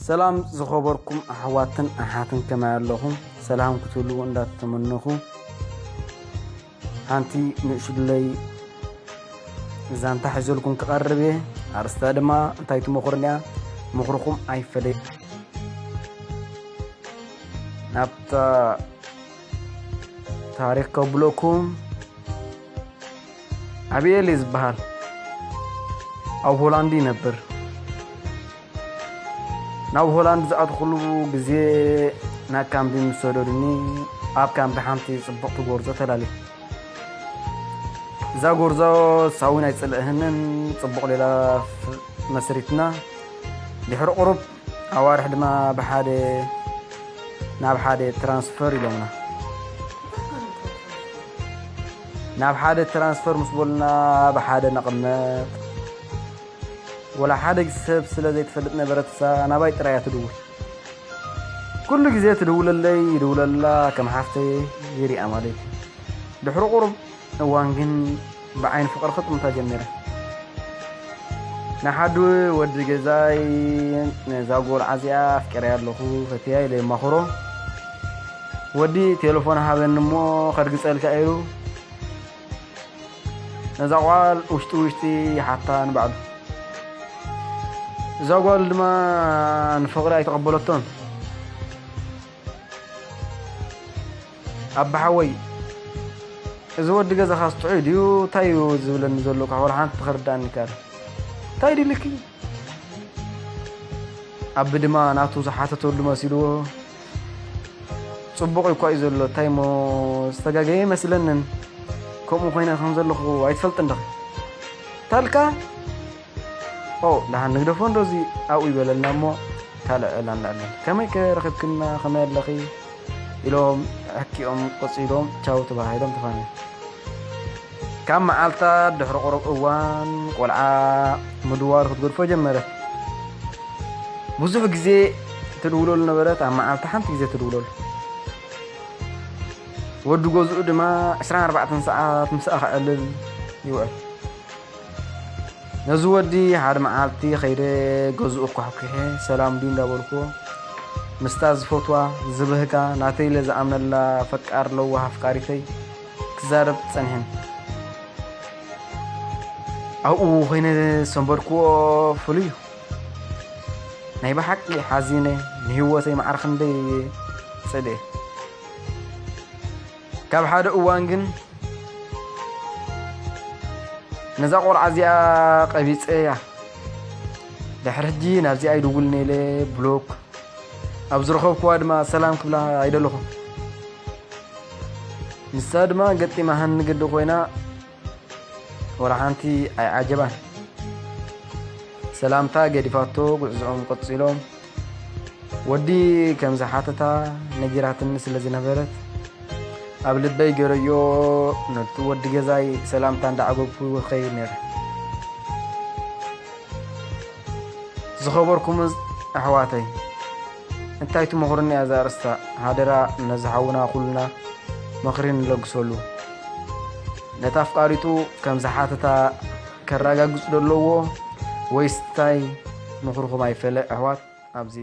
ሰላም ዝኸበርኩም ኣሕዋትን ኣሓትን፣ ከመይ ኣለኹም? ሰላም ክትህልዉ እንዳተመነኹ፣ ሓንቲ ንእሽለይ ዛንታ ሒዘልኩም ክቐርብ እየ። ኣርእስታ ድማ እንታይ ትመኽሩኒ እያ? ምኽርኹም ኣይፈለይ። ናብታ ታሪኽ ከብለኩም። ኣቢኤል እዩ ዝበሃል። ኣብ ሆላንድ ይነብር። ናብ ሆላንድ ዝኣተኹሉ ግዜ ናብ ካምቢ ምስ ሰደዱኒ፣ ኣብ ካምቢ ሓንቲ ጽብቕቲ ጎርዞ ተላልየ። እዛ ጎርዞ ሳዊን ኣይጽልእህንን፣ ጽቡቕ ሌላ ፍ-፣ መስሪትና። ድሕሪ ቁሩብ ኣዋርሕ ድማ ብሓደ ናብ ሓደ ትራንስፈር ኢሎምና። ናብ ሓደ ትራንስፈር ምስ በሉና፣ ብሓደ ነቕመጥ። ወላ ሓደ ሰብ ስለ ዘይትፈልጥ ነበረት፣ እሳ ናባይ ጥራይ እያ ትድውል። ኩሉ ግዜ ትድውለለይ፣ ይድውለላ፣ ከም ሓፍተይ ይሪኣ ማለት እዩ። ድሕሪ ቁሩብ እዋን ግን ብዓይኒ ፍቕሪ ክጥምታ ጀሚረ። ንሓዱ ወዲ ገዛይ፣ ነዛ ጓል ዓዚኣ ኣፍቂረያ ኣለኹ፣ ፈትያ ኢለ የማኽሮ። ወዲ ቴሌፎን ሃበኒ እሞ ከርግጸልካ ኢሉ፣ ነዛ ጓል ውሽጢ ውሽጢ ይሓታ ንባዕሉ። እዛ ጓል ድማ ንፍቕሪ ኣይተቐበለቶን። ኣባ ሓወይ፣ እዚ ወዲ ገዛኻስ ጥዑይ ድዩ? እንታይ እዩ ዝብለኒ ዘሎ? ካሕ ወላ ሓንቲ ክርዳእኒ ይከኣል። እንታይ ድልኪ? ኣቢ ድማ ናቱ ዝሓተተሉ መሲልዎ፣ ጽቡቕ እኳ እዩ ዘሎ፣ እንታይ እሞ ዝተጋገየ ይመስለንን። ከምኡ ኮይነ ከም ዘለኹ ኣይትፈልጥን ዲኺ? ታልካ? ኦ፣ ደሓን ንግደፎ እንዶ እዚ ኣብኡ ይበለልና እሞ፣ ካልእ ዕላል ንዕለል። ከመይ ከ ረኺብክና? ከመይ ኣለኺ? ኢሎም ሕኪኦም ቀጺሎም ቻው ተባሂሎም ተፋነዩ። ካብ መዓልታት ድሕሪ ቁሩብ እዋን ቆልዓ ምድዋል ክትገድፎ ጀመረት። ብዙሕ ግዜ ትድውለሉ ነበረት፣ ኣብ መዓልቲ ሓንቲ ግዜ ትድውለሉ። ወዲ ገዝኡ ድማ ዕስራን ኣርባዕተን ሰዓት ምስኣ ከዕልል ይውዕል። ነዚ ወዲ ሓደ መዓልቲ ከይደ ገዝኡ ኳሕኲሐ፣ ሰላም ድዩ እንዳበልኩዎ፣ ምስታ ዝፈትዋ፣ ዝብህጋ፣ ናተይ ኢለ ዝኣምነላ ፈቃር ለዋህ ኣፍቃሪተይ ክዛረብ ጸኒሐን። ኣብኡ ኮይነ ዝሰንበድክዎ ፍሉይ እዩ። ናይ ብሓቂ ሓዚነ፣ ንህይወተይ ማዕረ ክንደይ እየ ጸሊኤ። ካብ ሓደ እዋን ግን ነዛ ቆልዓ እዚኣ ቀቢጸያ። ድሕሪ ሕጂ ናብዚኣ ኣይድውልን ኢለ ብሎክ። ኣብ ዝረኸብክዋ ድማ ሰላም ክብላ ኣይደለኹን። ንሳ ድማ ገጢማ ሃኒ ግዲ ኮይና፣ ወላ ሓንቲ ኣይዓጀባን። ሰላምታ ገዲፋቶ፣ ጉዕዝኦም ቀጺሎም። ወዲ ከም ዝሓተታ ነጊራትኒ ስለ ዝነበረት፣ ኣብ ልበይ ገረዮ፣ ነቲ ወዲ ገዛይ ሰላምታ እንዳዓገብኩ ይኸይድ ነይረ። ዝኸበርኩም ኣሕዋተይ፣ እንታይ ትመኽሩኒ እያ እዛ ኣርእስታ? ሓደራ ነዚ ሓውና ኩልና ምኽሪ ንለግሰሉ። ነታ ኣፍቃሪቱ ከም ዝሓተታ ከረጋግጽ ዶ ኣለዎ ወይስ እንታይ? ምኽርኹም ኣይፈለ ኣሕዋት፣ ኣብዚ